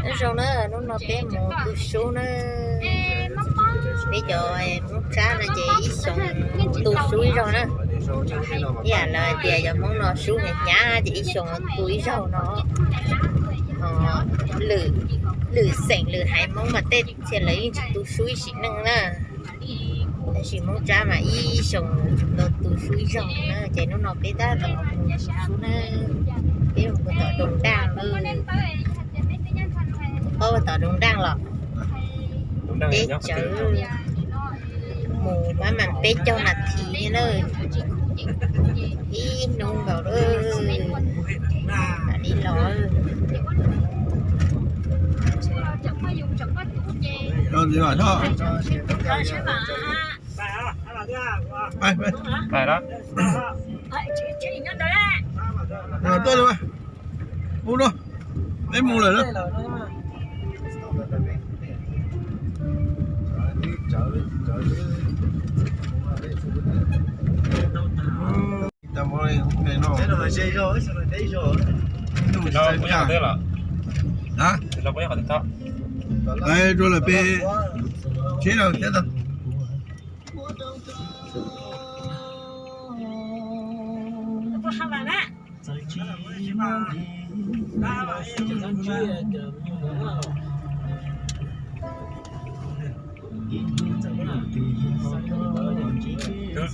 Nyob zoo na, hnub no peb mus tu sub na. Peb cov Hmoob Tsab no ces ib xyoos tu sub ib zaug na. Ib yam li hais tias cov Hmoob no sub hnyav hnyav ces ib xyoos tu ib zaug no. Lwm, lwm xeem lwm haiv Hmoob mas tej txhia lawv yeej tsis tu sub ib sim neej na. Tab sis Hmoob Tsab mas ib xyoos tau tu sub ib zaug na, ces hnub no peb tab tom mus sub na. Peb mus tom Doos Daj, peb tom Doos Daj los peb tsawv mus mas mas peb caug nas this na, ib hnub nkaus li los. Tuaj li, mus no, peb mus lawm na. Rau lawm peb tsheb rau thiab tau.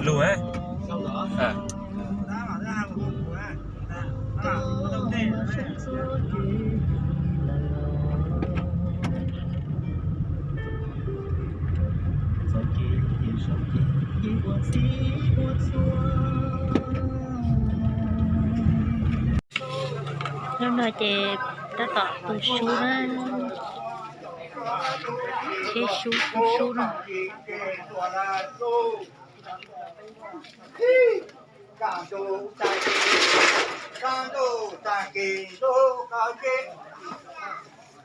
Lug, Hnub no ces tab tom tu sub na, tsheb sub tu sub na. Kaj ntug tag kis, kaj ntug tag kis ntuj qab zib,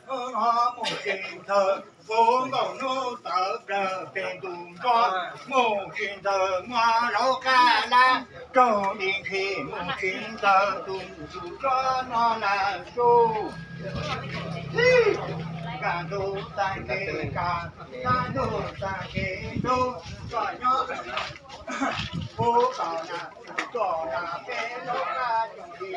hnub no mus tsis ntawd, puv nkaus hnub tawv plawg pem ntus nroj, mus tsis ntawd muab laub qab lab raug di nthi, mus tsis ntawd tus ntsuj tsuag no lawm su. Kaj ntug tag kis, kaj ntug tag kis ntuj, koj nyob puv tom na, tom na peb lub qab coom li,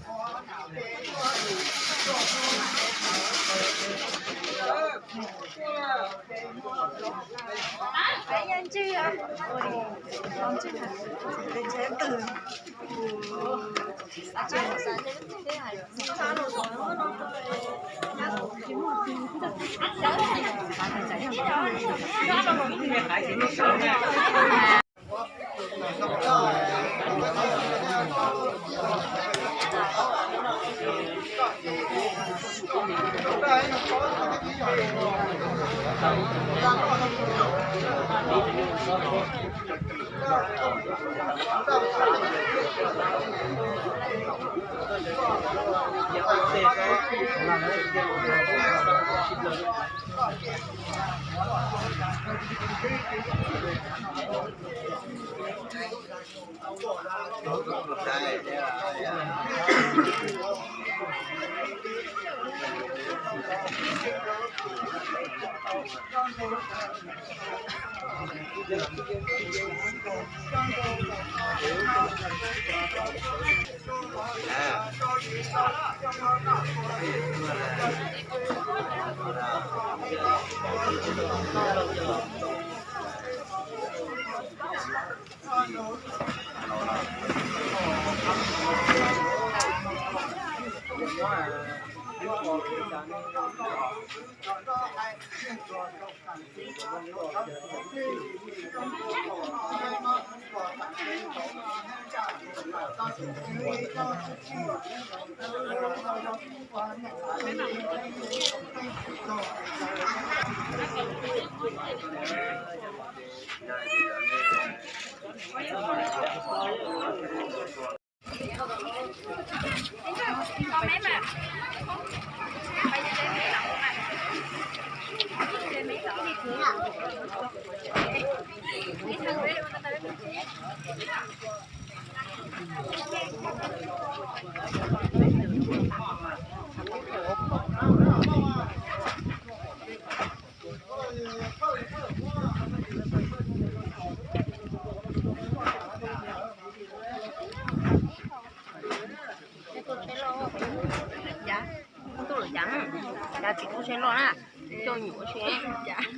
puv na peb lub li, Cas, ntuj lawm cas, cas tsis tub seb loj na, coj nyuam seb cas.